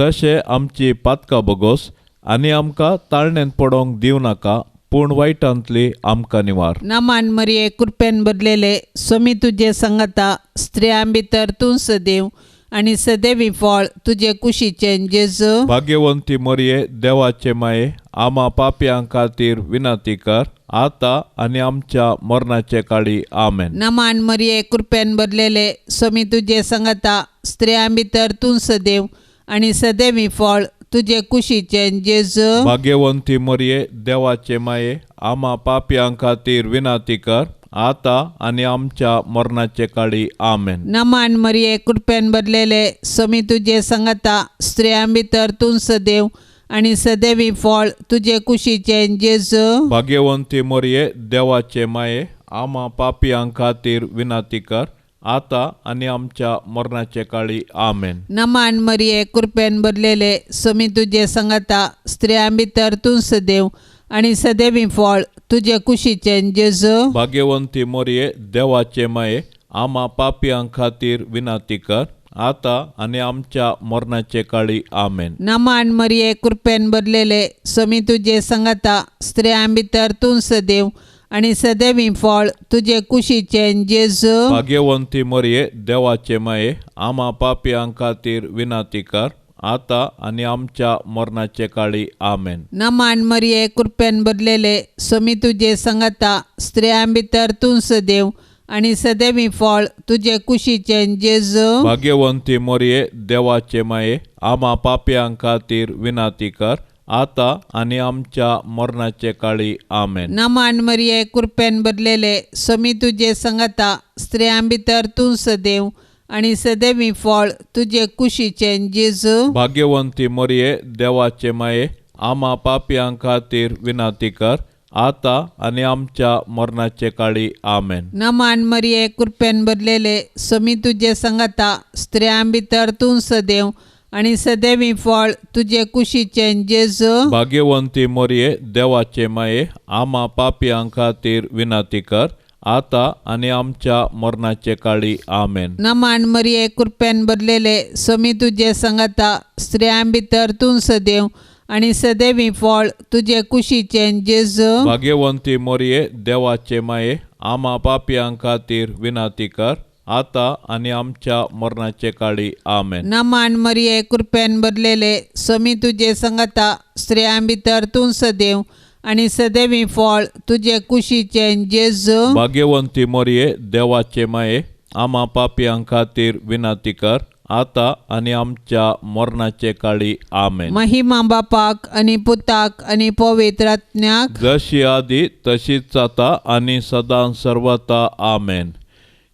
B: तशें आमची पातकां बोगोस आनी आमकां ताळण्यांत पडोवंक दिवं नाका, पूण वायटांतली आमकां निवार.
C: नामान मरिये, कृपेन भरलेले, स्वामी तुजे संगता, स्त्रियां भितर तूं सदैव आनी सदैवी फळ तुजे कुशीचें जेजू.
B: भाग्यवंती मरिये, देवाचे माये, आमा पापयां खातीर विनंती कर आतां आनी आमच्या मरणाचे काळी. आमेन.
C: नामान मरिये, कृपेन भरलेले, स्वामी तुजे संगता, स्त्रियां भितर तूं सदैव आनी सदैवी फळ तुजे कुशीचें जेजू.
B: भाग्यवंती मरिये, देवाचे माये, आमा पापयां खातीर विनंती कर आतां आनी आमच्या मरणाचे काळी. आमेन.
C: नामान मरिये, कृपेन भरलेले, स्वामी तुजे संगता, स्त्रियां भितर तूं सदैव आनी सदैवी फळ तुजे कुशीचें जेजू.
B: भाग्यवंती मरिये, देवाचे माये, आमा पापयां खातीर विनंती कर आतां आनी आमच्या मरणाचे काळी. आमेन.
C: नामान मरिये, कृपेन भरलेले, स्वामी तुजे संगता, स्त्रियां भितर तूं सदैव आनी सदैवी फळ तुजे कुशीचें जेजू.
B: भाग्यवंती मरिये, देवाचे माये, आमा पापयां खातीर विनंती कर आतां आनी आमच्या मरणाचे काळी. आमेन.
C: नामान मरिये, कृपेन भरलेले, स्वामी तुजे संगता, स्त्रियां भितर तूं सदैव आनी सदैवी फळ तुजे कुशीचें जेजू.
B: भाग्यवंती मरिये, देवाचे माये, आमा पापयां खातीर विनंती कर आतां आनी आमच्या मरणाचे काळी. आमेन.
C: नामान मरिये, कृपेन भरलेले, स्वामी तुजे संगता, स्त्रियां भितर तूं सदैव आनी सदैवी फळ तुजे कुशीचें जेजू.
B: भाग्यवंती मरिये, देवाचे माये, आमा पापयां खातीर विनंती कर आतां आनी आमच्या मरणाचे काळी. आमेन.
C: नामान मरिये, कृपेन भरलेले, स्वामी तुजे संगता, स्त्रियां भितर तूं सदैव आनी सदैवी फळ तुजे कुशीचें जेजू.
B: भाग्यवंती मरिये, देवाचे माये, आमा पापयां खातीर विनंती कर आतां आनी आमच्या मरणाचे काळी. आमेन.
C: नामान मरिये, कृपेन भरलेले, स्वामी तुजे संगता, स्त्रियां भितर तूं सदैव आनी सदैवी फळ तुजे कुशीचें जेजू.
B: भाग्यवंती मरिये, देवाचे माये, आमा पापयां खातीर विनंती कर आतां आनी आमच्या मरणाचे काळी. आमेन.
C: नामान मरिये, कृपेन भरलेले, स्वामी तुजे संगता, स्त्रियां भितर तूं सदैव आनी सदैवी फळ तुजे कुशीचें जेजू.
B: भाग्यवंती मरिये, देवाचे माये, आमा पापयां खातीर विनंती कर आतां आनी आमच्या मरणाचे काळी. आमेन.
C: नामान मरिये, कृपेन भरलेले, स्वामी तुजे संगता, स्त्रियां भितर तूं सदैव आनी सदैवी फळ तुजे कुशीचें जेजू.
B: भाग्यवंती मरिये, देवाचे माये, आमा पापयां खातीर विनंती कर आतां आनी आमच्या मरणाचे काळी. आमेन.
C: महिमा बापाक आनी पुताक आनी पवित्र आत्म्याक,
B: जशी आदी तशीच आतां आनी सदां सर्वता. आमेन.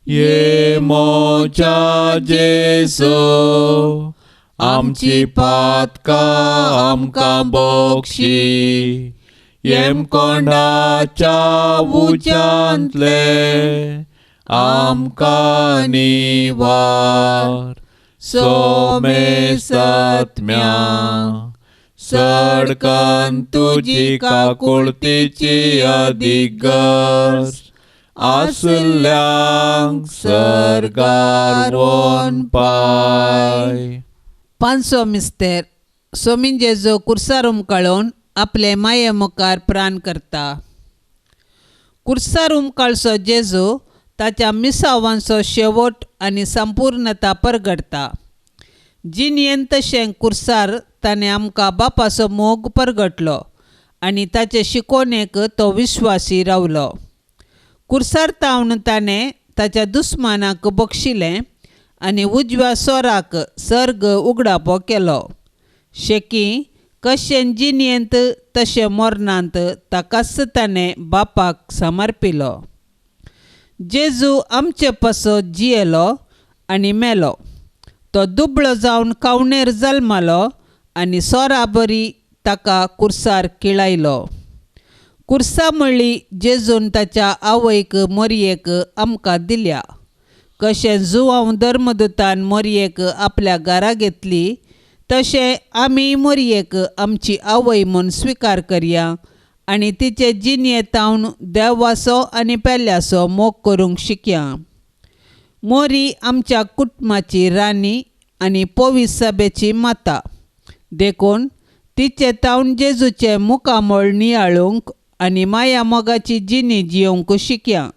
B: ये मोजा जेजू, आमची पातकां आमकां बक्षी, येमकोंडाच्या उज्यांतले आमकां निवार. सोमेसत्म्या सडकन तुजी काकुळतीची अदीक गरज आसल्यांक सर्गार वोन पाय.
C: पांचवो मिस्तेर. सोमीन जेजू कुर्सार उमकाळून आपले माये मुखार प्राण करता. कुर्सार उमकाळचो जेजू ताच्या मिसावांचो शेवट आनी संपूर्णता परगडटा. जिणेंत तशें कुर्सार ताणें आमकां बापाचो मोग परगटलो आनी ताचे शिकोवणेक तो विश्वासी रावलो. कुर्सार तावन ताणें ताच्या दुस्मानाक बक्षिलें आनी उजव्या सोराक सर्ग उगडापो केलो. शेकी कशें जिणेंत तशें मरणांत ताकाच ताणें बापाक समर्पिलो. जेजू आमचे पासत जियेलो आनी मेलो. तो दुबळो जावन कावणेर जल्मलो आनी सोरा बरी ताका कुर्सार किळायलो. कुर्सा म्हणली जेजून ताच्या आवयक मोरयेक आमकां दिल्या. कशें जुवांव धर्मदूतान मोरयेक आपल्या घरा घेतली तशें आमी मोरयेक आमची आवय म्हूण स्विकार करया आनी तिचे जिणेंत देवाचो आनी पेल्याचो मोग करूंक शिकया. मोरी आमच्या कुटुंबाची राणी आनी पवित्र सभेची माता, देखून तिचे तावन जेजूचें मुखामळ नियाळूंक आनी माया मोगाची जिणी जियोवंक शिकया.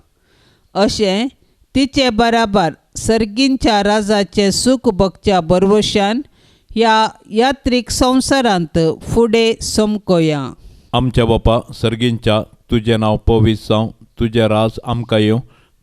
C: अशें तिचे बराबर सर्गींच्या राजाचें सूख भोगच्या भरवशान ह्या यात्रीक संवसारांत फुडें समकोया.
B: आमच्या बापा सर्गींच्या, तुजें नांव पवित्र जावं, तुजें राज आमकां येवं,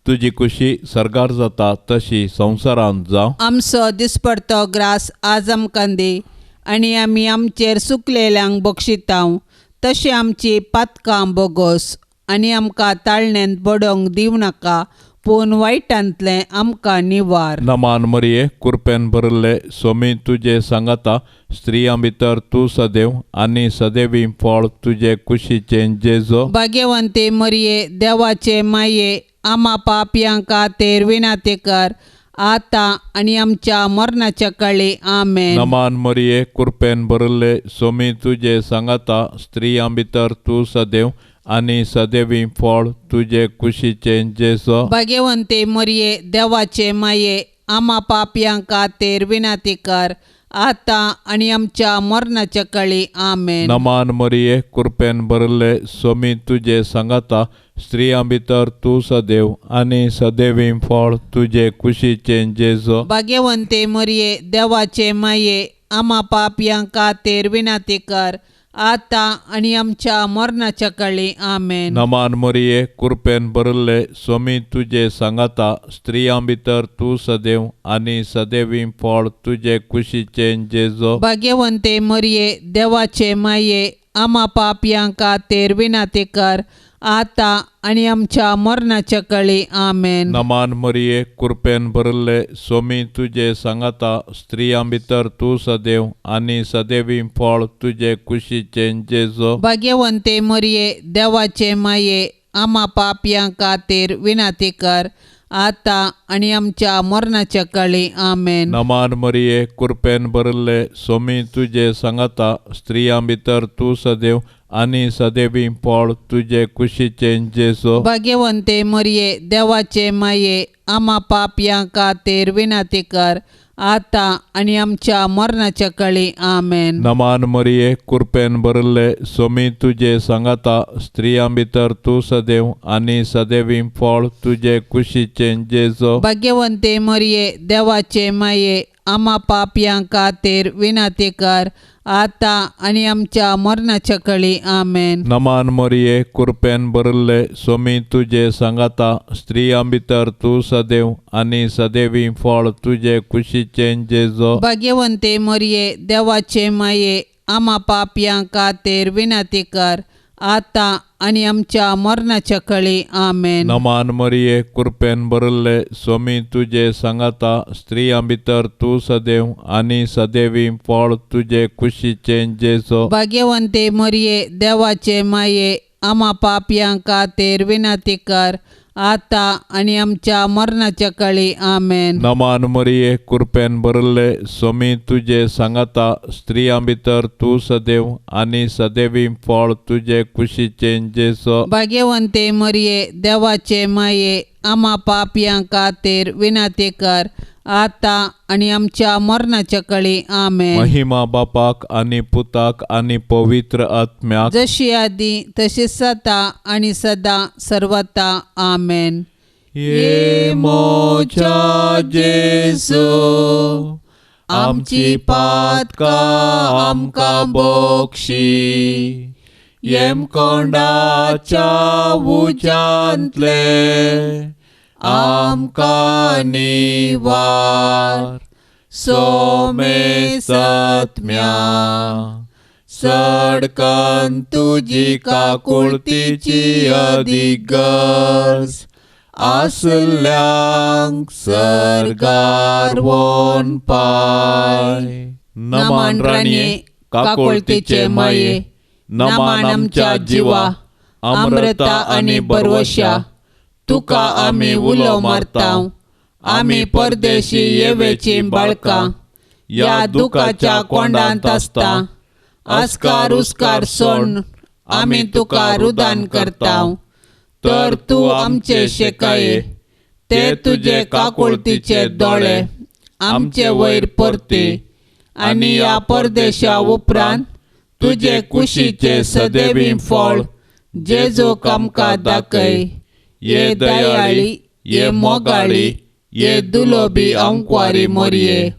B: तुजी खुशी सर्गार जाता तशी संवसारांत जावं.
C: आमचो दिसपडतो ग्रास आज आमकां दी आनी आमी आमचेर सुकलेल्यांक बक्षितांव तशें आमची पातकां बोगोस आनी आमकां ताळण्यांत बडोवंक दिवं नाका, पूण वायटांतलें आमकां निवार.
B: नमान मरिये, कुरपेन भरिल्ले सोमी तुजे सांगाता, स्त्रियां भितर तूं सदैव आनी सदैवी फळ तुजे कुशीचें जेजो.
C: भाग्यवंती मरिये, देवाचे माये, आमा पापयां खातीर विनंती कर आतां आनी आमच्या मरणाच्या काळी. आमेन.
B: नमान मरिये, कुरपेन भरिल्ले सोमी तुजे सांगाता, स्त्रियां भितर तूं सदैव आनी सदैवी फळ तुजे कुशीचें जेजो.
C: भाग्यवंती मरिये, देवाचे माये, आमा पापयां खातीर विनंती कर आतां आनी आमच्या मरणाच्या काळी. आमेन.
B: नमान मरिये, कुरपेन भरिल्ले सोमी तुजे सांगाता, स्त्रियां भितर तूं सदैव आनी सदैवी फळ तुजे कुशीचें जेजो.
C: भाग्यवंती मरिये, देवाचे माये, आमा पापयां खातीर विनंती कर आतां आनी आमच्या मरणाच्या काळी. आमेन.
B: नमान मरिये, कुरपेन भरिल्ले सोमी तुजे सांगाता, स्त्रियां भितर तूं सदैव आनी सदैवी फळ तुजे कुशीचें जेजो.
C: भाग्यवंती मरिये, देवाचे माये, आमा पापयां खातीर विनंती कर आतां आनी आमच्या मरणाच्या काळी. आमेन.
B: नमान मरिये, कुरपेन भरिल्ले सोमी तुजे सांगाता, स्त्रियां भितर तूं सदैव आनी सदैवी फळ तुजे कुशीचें जेजो.
C: भाग्यवंती मरिये, देवाचे माये, आमा पापयां खातीर विनंती कर आतां आनी आमच्या मरणाच्या काळी. आमेन.
B: नमान मरिये, कुरपेन भरिल्ले सोमी तुजे सांगाता, स्त्रियां भितर तूं सदैव आनी सदैवी फळ तुजे कुशीचें जेजो.
C: भाग्यवंती मरिये, देवाचे माये, आमा पापयां खातीर विनंती कर आतां आनी आमच्या मरणाच्या काळी. आमेन.
B: नमान मरिये, कुरपेन भरिल्ले सोमी तुजे सांगाता, स्त्रियां भितर तूं सदैव आनी सदैवी फळ तुजे कुशीचें जेजो.
C: भाग्यवंती मरिये, देवाचे माये, आमा पापयां खातीर विनंती कर आतां आनी आमच्या मरणाच्या काळी. आमेन.
B: नमान मरिये, कुरपेन भरिल्ले सोमी तुजे सांगाता, स्त्रियां भितर तूं सदैव आनी सदैवी फळ तुजे कुशीचें जेजो.
C: भाग्यवंती मरिये, देवाचे माये, आमा पापयां खातीर विनंती कर आतां आनी आमच्या मरणाच्या काळी. आमेन.
B: नमान मरिये, कुरपेन भरिल्ले सोमी तुजे सांगाता, स्त्रियां भितर तूं सदैव आनी सदैवी फळ तुजे कुशीचें जेजो.
C: भाग्यवंती मरिये, देवाचे माये, आमा पापयां खातीर विनंती कर आतां आनी आमच्या मरणाच्या काळी. आमेन.
B: नमान मरिये, कुरपेन भरिल्ले सोमी तुजे सांगाता, स्त्रियां भितर तूं सदैव आनी सदैवी फळ तुजे कुशीचें जेजो.
C: भाग्यवंती मरिये, देवाचे माये, आमा पापयां खातीर विनंती कर आतां आनी आमच्या मरणाच्या काळी. आमेन.
B: महिमा बापाक आनी पुताक आनी पवित्र आत्म्याक,
C: जशी आदी तशी सदा आनी सदा सर्वता. आमेन.
B: ये मोच्या जेजू, आमची पातकां आमकां बक्षी, येमकोंडाच्या उज्यांतले आमकां निवार. सोमेसत्म्या सडकन तुजी काकुळतीची अदीक गरज आसल्यांक सर्गार व्हरून पाय. नमन राणये काकुळतीचे माये, नमन आमच्या जिवा अमृता आनी बरवशा, तुका आमी उलो मारता. आमी परदेशी येवेची बाळकां ह्या दुखाच्या कोंडांत आसता. आस्कार उस्कार सोड आमी तुका रुदान करता. तर तूं आमचे शेकाये ते तुजे काकुळतीचे दोळे आमचे वयर परते आनी ह्या परदेशा उपरांत तुजे कुशीचे सदैवी फळ जेजूक आमकां दाखय. ये दयाळी, ये मोगाळी, ये दुलोबी अंकवारी मोरये,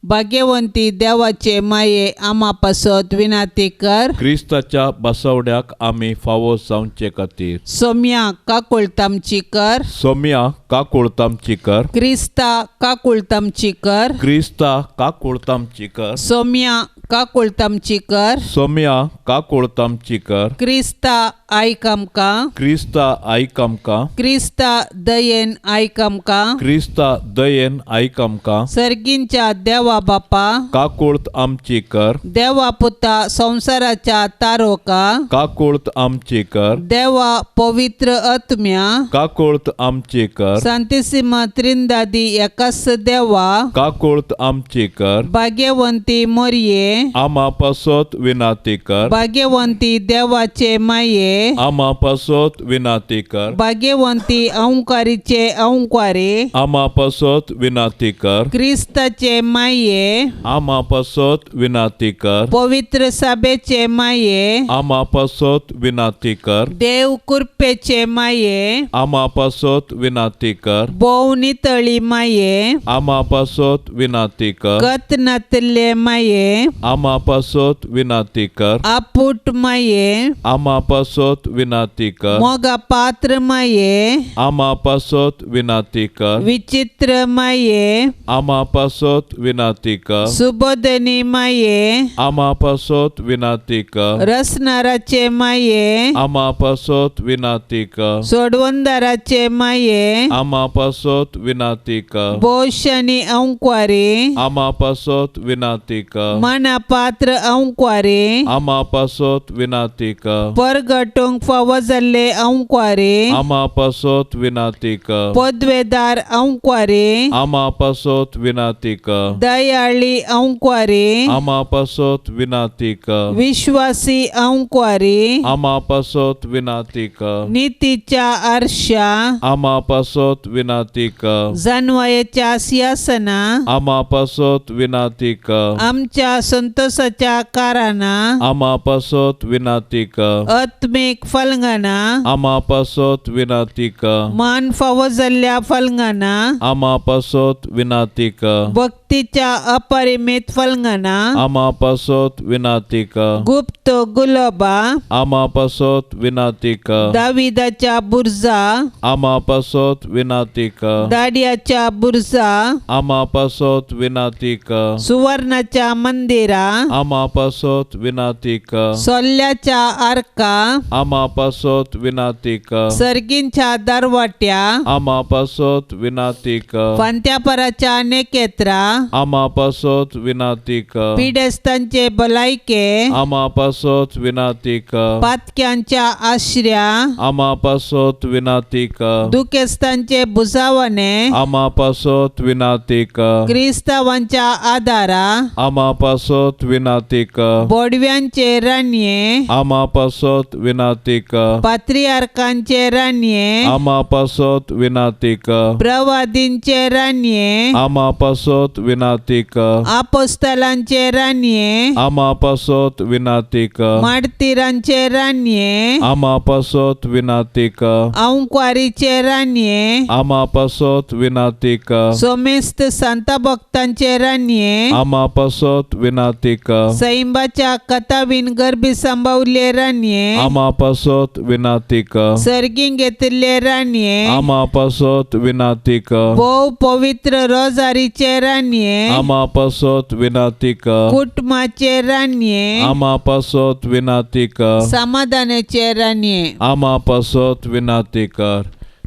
B: भाग्यवंती देवाचे माये आमा पासत विनाती कर.
D: क्रिस्ताच्या बसवड्याक आमी फावो जावचे खातीर
C: सोम्या काकुळतामची कर.
D: सोम्या काकुळतामची कर.
C: क्रिस्ता काकुळतामची कर.
D: क्रिस्ता काकुळतामची कर.
C: सोम्या काकुळतामची कर.
D: सोम्या काकुळतामची कर.
C: क्रिस्ता आयक आमकां.
D: क्रिस्ता आयक आमकां.
C: क्रिस्ता दयेन आयक आमकां.
D: क्रिस्ता दयेन आयक आमकां.
C: सर्गींच्या देवा बापा
D: काकुळत आमची कर.
C: देवा पुता संवसाराच्या तारोका
D: काकुळत आमची कर.
C: देवा पवित्र आत्म्या
D: काकुळत आमची कर.
C: सांतिसिमा त्रिंदादी एकाच देवा
D: काकुळत आमची कर.
C: भाग्यवंती मोरये
D: आमा पासत विनाती कर.
C: भाग्यवंती देवाचे माये
D: आमा पासत विनाती कर.
C: भाग्यवंती अंकारीचे अंकारे
D: आमा पासत विनाती कर.
C: क्रिस्ताचे माये
D: आमा पासत विनाती कर.
C: पवित्र सभेचे माये
D: आमा पासत विनाती कर.
C: देव कृपेचे माये
D: आमा पासत विनाती कर.
C: भोव नितळी माये
D: आमा पासत विनाती कर.
C: गत नातले माये
D: आमा पासत विनाती कर.
C: आपूट माये
D: आमा पासत विनाती कर.
C: मोगा पात्र माये
D: आमा पासत विनाती कर.
C: विचित्र माये
D: आमा पासत विनाती कर.
C: सुबोधनी माये
D: आमा पासत विनाती कर.
C: रसनाराचे माये
D: आमा पासत विनाती कर.
C: सोडवंदाराचे माये
D: आमा पासत विनाती कर.
C: बोशानी अंकवारे
D: आमा पासत विनाती कर.
C: मना पात्र अंकवारे
D: आमा पासत विनाती कर.
C: परगटूंक फावो जाल्ले अंकवारे
D: आमा पासत विनाती कर.
C: पदवेदार अंकवारे
D: आमा पासत विनाती कर.
C: दयाळी अंकवारे
D: आमा पासत विनाती कर.
C: विश्वासी अंकवारे
D: आमा पासत विनाती कर.
C: नितीच्या आरशा
D: आमा पासत विनाती कर.
C: जानवायेच्या सिंहासना
D: आमा पासत विनाती कर.
C: आमच्या संतोषाच्या कारणां
D: आमा पासत विनाती कर.
C: आत्मीक फलंगाना
D: आमा पासत विनाती कर.
C: मान फावो जाल्ल्या फलंगाना
D: आमा पासत विनाती कर.
C: भक्तीच्या अपरिमित फलंगाना
D: आमा पासत विनाती कर.
C: गुप्त गुलाबा
D: आमा पासत विनाती कर.
C: दाविदाच्या बुर्जा
D: आमा पासत विनाती कर.
C: दाडियाच्या बुर्जा
D: आमा पासत विनाती कर.
C: सुवर्णाच्या मंदिरा
D: आमा पासत विनाती कर.
C: सोल्ल्याच्या आर्का
D: आमा पासत विनाती कर.
C: सर्गींच्या दरवाट्या
D: आमा पासत विनाती कर.
C: फांत्यापराच्या नेकेत्रा
D: आमा पासत विनाती कर.
C: पिडेस्तांचे भलायके
D: आमा पासत विनाती कर.
C: पातक्यांच्या आश्र्या
D: आमा पासत विनाती कर.
C: दुखेस्तांचे भुजावणे
D: आमा पासत विनाती कर.
C: क्रिस्तावांच्या आदारा
D: आमा पासत विनाती कर.
C: बोडव्यांचे राणये
D: आमा पासत विनाती कर.
C: पात्रियार्कांचे राणये
D: आमा पासत विनाती कर.
C: प्रवादींचे राणये
D: आमा पासत
B: विनाती कर।
C: आपोस्तलांचे राणये
B: आमा पासत विनाती कर।
C: मार्तीरांचे राणये
B: आमा पासत विनाती कर।
C: आंकवारीचे राणये
B: आमा पासत विनाती कर।
C: सोमेस्त सांता भक्तांचे राणये
B: आमा पासत विनाती कर।
C: सैंबाच्या कथावीन गर्भी सांबावले राणये
B: आमा पासत विनाती कर।
C: सर्गीं घेतिल्ले राणये
B: आमा पासत विनाती कर।
C: भोव पवित्र रोजारीचे राणये
B: आमा पासत विनाती कर।
C: कुटुंबाचे राणये
B: आमा पासत विनाती कर।
C: समाधानाचे राणये
B: आमा पासत विनाती कर।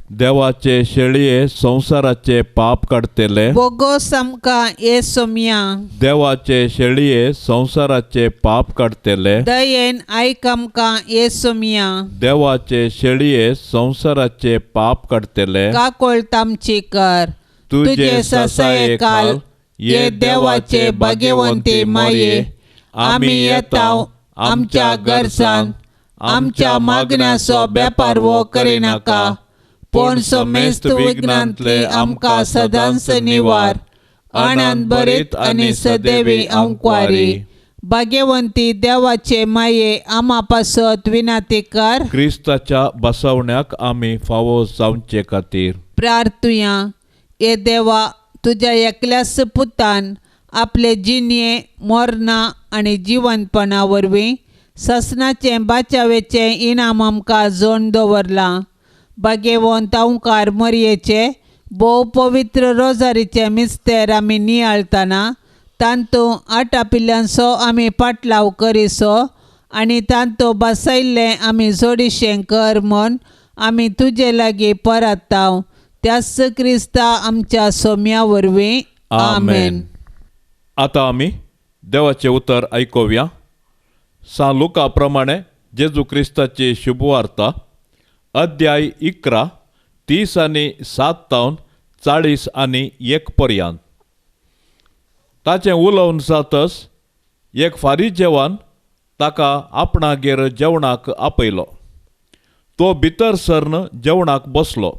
B: देवाचे शेळये संवसाराचे पाप काडटले
C: बोगोस आमकां हे सोमया।
B: देवाचे शेळये संवसाराचे पाप काडटले
C: दयेन आयक आमकां हे सोमया।
B: देवाचे शेळये संवसाराचे पाप काडटले
C: काकोळत आमची कर।
B: तुजे ससाये खाल ये देवाचे भाग्यवंती माये आमी येता आमच्या गरजान
C: आमच्या मागण्याचो बेपारवो करिनाका पूण समेस्त विघ्नांतले आमकां सदांच निवार। आनंद भरीत आनी सदैवी आंकवारी भाग्यवंती देवाचे माये आमा पासत विनाती कर।
B: क्रिस्ताच्या बसवण्याक आमी फावो जावचे खातीर
C: प्रार्थुया। हे देवा, तुज्या एकल्याच पुतान आपले जिणये मरणां आनी जिवंतपणा वरवीं ससनाचें बाचावेचें इनाम आमकां जोडून दवरलां। भाग्यवंत ओंकार मरयेचे भोव पवित्र रोजारीचे मिस्तेर आमी नियाळतना तांतूं आटापिल्ल्यांचो आमी पाटलाव करिसो आनी तांतूं बसयल्लें आमी जोडिशें कर म्हूण आमी तुजे लागीं परताव त्याच क्रिस्ता आमच्या सोम्या वरवीं आमेन।
B: आतां आमी देवाचें उतर आयकुया। सान लुका प्रमाणे जेजू क्रिस्ताची शुभवार्ता अध्याय 11 30 आनी 7 तावन 40 आनी 1 पर्यंत। ताचें उलोवन जातच एक फारी जेवान ताका आपणागेर जेवणाक आपयलो। तो भितर सरन जेवणाक बसलो।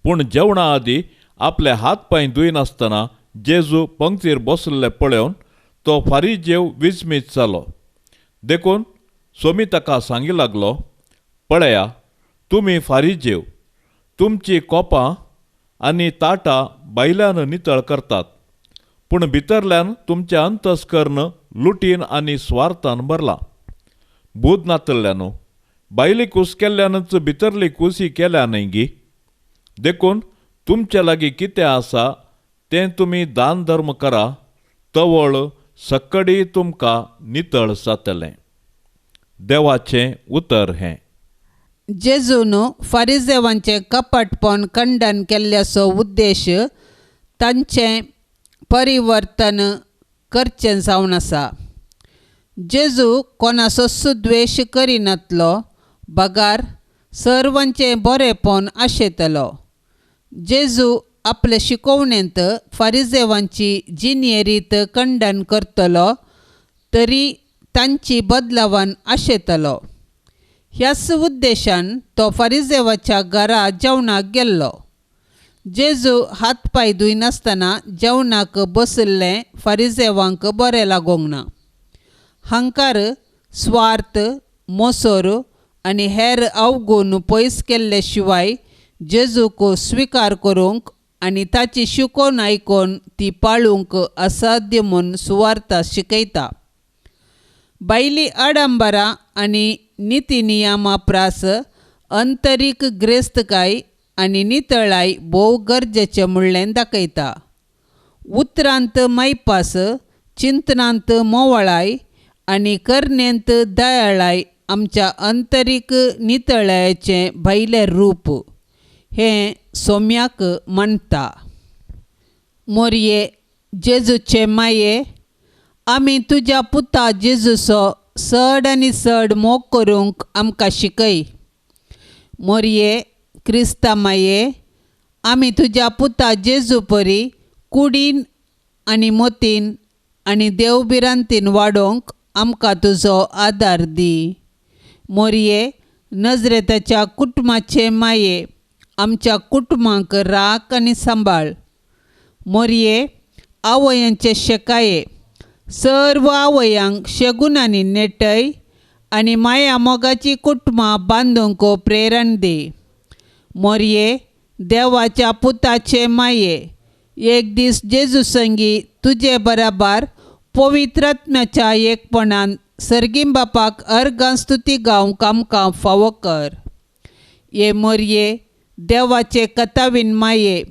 B: पूण जेवणा आदीं आपले हात पांय धुयनासतना जेजू पंक्तीर बसले पळोवन तो फारी जेव विस्मीत जालो। देखून सोमी ताका सांगी लागलो, पळया तुमी फारी जेव तुमची कोपां आनी ताटां भायल्यान नितळ करतात, पूण भितरल्यान तुमचें अंतस्कर्ण लुटीन आनी स्वार्थान भरलां। बूद नातल्ल्यानू भायली कूस केल्ल्यानच भितरली कुसी केल्या न्हय गी? देखून तुमचे लागीं कितें आसा तें तुमी दान धर्म करा, तवळ सक्कडी तुमकां नितळ जातलें। देवाचें उतर हें।
C: जेजून फारिजेवांचें कपटपण खंडन केल्ल्याचो उद्देश तांचें परिवर्तन करचें जावन आसा। जेजू कोणाचो सुद्वेश करिनातलो बगार सर्वांचें बरेंपण आशेतलो। जेजू आपले शिकोवणेंत फारिजेवांची जिणये रीत खंडन करतलो तरी तांची बदलावन आशेतलो। ह्याच उद्देशान तो फारिजेवाच्या घरा जेवणाक गेल्लो। जेजू हात पांय धुयनासतना जेवणाक बशिल्लें फारिजेवांक बरें लागूंक ना। हांकार स्वार्थ, मोसोर आनी हेर अवगूण पयस केल्ले शिवाय जेजूक स्विकार करूंक आनी ताची शिकोवन आयकून ती पाळूंक असाध्य म्हूण सुवार्ता शिकयता। भायली आडंबरां आनी निती नियमा प्रास अंतरीक ग्रेस्तकाय आनी नितळाय भोव गरजेचें म्हणलें दाखयता। उतरांत मायपास, चिंतनांत मोवळाय आनी करणेंत दयाळाय आमच्या अंतरीक नितळायेचें भायलें रूप हें सोम्याक मानता। मोरये जेजूचे माये, आमी तुज्या पुता जेजूचो चड आनी चड मोग करूंक आमकां शिकय। मोरये क्रिस्ता माये, आमी तुज्या पुता जेजू परी कुडीन आनी मोतीन आनी देवभिरांतीन वाडोवंक आमकां तुजो आदार दी। मोरये नजरेताच्या कुटुंबाचे माये, आमच्या कुटुंबांक राख आनी सांबाळ। मोरये आवयांचे शेकाये सर्व आवयांक शेगुणांनी नेटय आनी माया मोगाची कुटुंबां बांदूंक प्रेरण दी. मोरये देवाच्या पुताचे माये एक दीस जेजू संगी तुजे बराबर पवित्र आत्म्याच्या एकपणान सर्गीं बापाक अर्गां स्तुती गावंक आमकां फावो कर. ये मोरये देवाचे कथावीन माये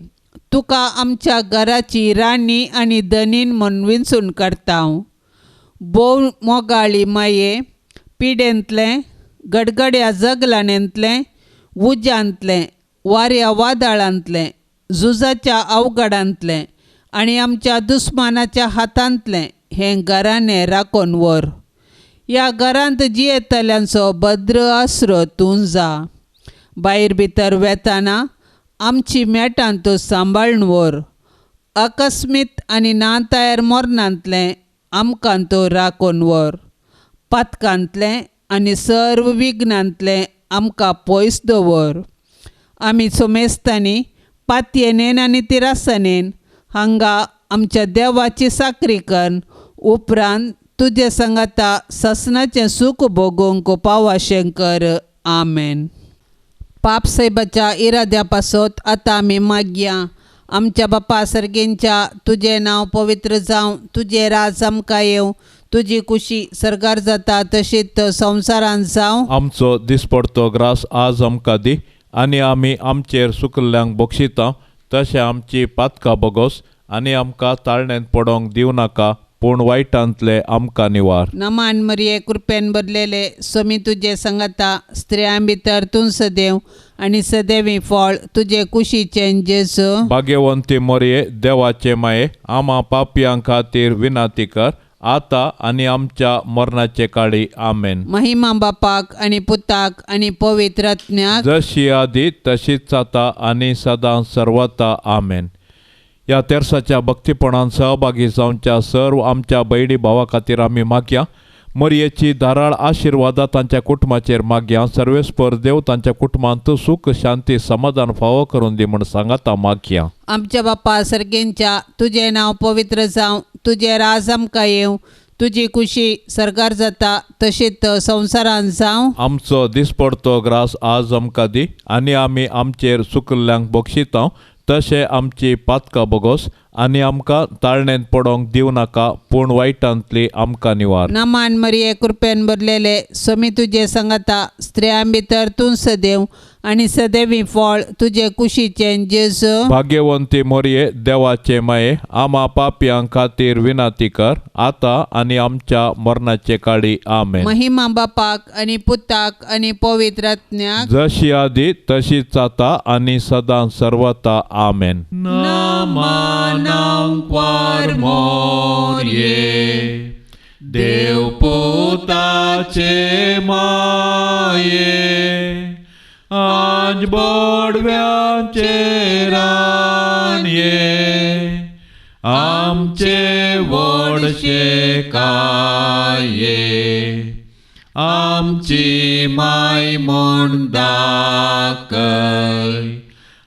C: तुका आमच्या घराची राणी आनी धनीन म्हूण विंचून काडटा. भोव मोगाळी माये पिडेंतलें गडगड्या जगलाणेंतलें उज्यांतलें वाऱ्या वादळांतलें झुजाच्या अवघडांतलें आनी आमच्या दुस्मानाच्या हातांतलें हें घराणें राखून व्हर. ह्या घरांत जियेतल्यांचो भद्र आसरो तूं जा. भायर भितर वेताना आमची मेटां तूं सांबाळून व्हर. अकस्मीत आनी ना तयार मरणांतलें आमकां तूं राखून व्हर. पातकांतलें आनी सर्व विघ्नांतलें आमकां पयस दवर. आमी सोमेस्तांनी पातयेनेन आनी तिरासनेन हांगा आमच्या देवाची साकरी करून उपरांत तुजे सांगाता ससनाचें सूख भोगूंक पावाशें कर. आमेन. पाप सायबाच्या इराद्या पासत आतां आमी मागया. आमच्या बापा सर्गींच्या तुजें नांव पवित्र जावं, तुजें राज आमकां येवं, तुजी कुशी सर्गार जाता तशीच संवसारांत जावं.
B: आमचो दिसपडतो ग्रास आज आमकां दी आनी आमी आमचेर सुकल्ल्यांक बक्षिता तशें आमची पातकां बोगोस आनी आमकां ताळण्यांत पडोंक दिवं नाका पूण वायटांतले आमकां निवार.
C: नमान मरिये कृपेन भरलेले स्वामी तुजे संगता, स्त्रियां भितर तूं सदैव आनी सदैवी फळ तुजे कुशीचें जेजू.
B: भाग्यवंती मरिये देवाचे माये आमा पापयां खातीर विनंती कर आतां आनी आमच्या मरणाचे काळी. आमेन.
C: महिमा बापाक आनी पुताक आनी पवित्र आत्म्याक,
B: जशी आदी तशीच आतां आनी सदां सर्वता. आमेन. ह्या तेर्साच्या भक्तीपणान सहभागी जावच्या सर्व आमच्या भयणी भावा खातीर आमी मागया. मरयेची धाराळ आशिर्वादा तांच्या कुटुंबाचेर मागया. सर्वेस्पर देव तांच्या कुटुंबांत सुख शांती समाधान फावो करून दी म्हूण सांगाता मागया.
C: आमच्या बापा सर्गेंच्या तुजें नांव पवित्र जावं, तुजें राज आमकां येवं, तुजी कुशी सर्गार जाता तशीच संवसारांत जावं.
B: आमचो दिसपडतो ग्रास आज आमकां दी आनी आमी आमचेर सुकल्ल्यांक बक्षिता तशें आमची पातकां बोगोस आनी आमकां ताळण्यांत पडोंक दिवं नाका पूण वायटांतली आमकां निवार.
C: नमान मरिये कृपेन भरलेले स्वामी तुजे संगता, स्त्रियां भितर तूं सदैव आनी सदैवी फळ तुजे कुशीचें जेजू.
B: भाग्यवंती मरिये देवाचे माये आमा पापयां खातीर विनंती कर आतां आनी आमच्या मरणाचे काळी. आमेन.
C: महिमा बापाक आनी पुताक आनी पवित्र आत्म्याक,
B: जशी आदी तशीच आतां आनी सदां सर्वता. आमेन. मोरये देव पुताचे माये आज बोडव्यांचे राणये आमचे व्हडशे काये आमची माय म्हूण दाखय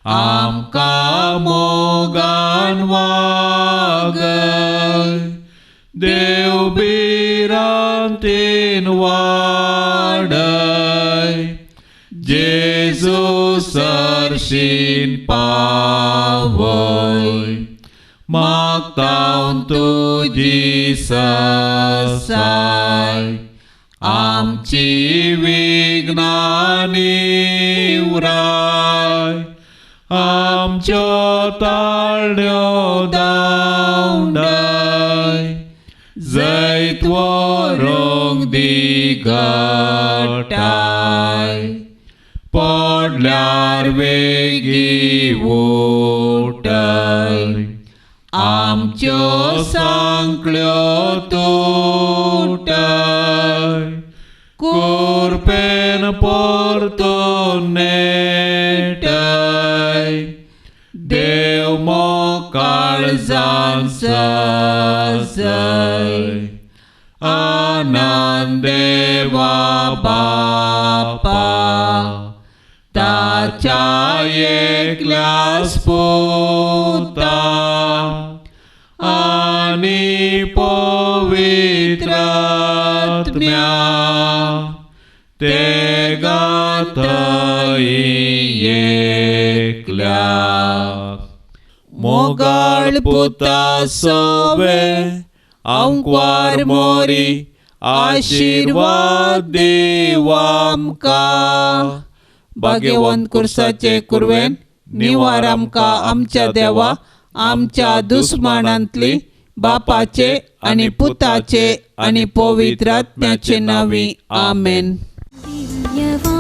B: आमकां मोगान वागय देव भिरांतीन वाडय जेजू सरशीन पावय मागता तुजी ससाय आमची विघ्नां निवराय आमच्यो ताळण्यो धांवडाय जैत व्हरूंक दी घटाय पडल्यार वेगीं उठय आमच्यो सांकळ्यो तुटय कुरपेन परतून नेटय देव मोकाळजान सजय आनंद देवा बापा ताच्या एकल्यास पुता पवित्रात्म्या ते गाथाई एकल्या मोगाळ पुता सोवे आंकवार मोरी आशीर्वाद देवामका
C: भाग्यवंत कुर्साचे कुरवेन निवार आमकां आमच्या देवा आमच्या दुस्मानांतली बापाचे आनी पुताचे आनी पवित्र आत्म्याचे नांवी आमेन.
A: दिव्यवाणी.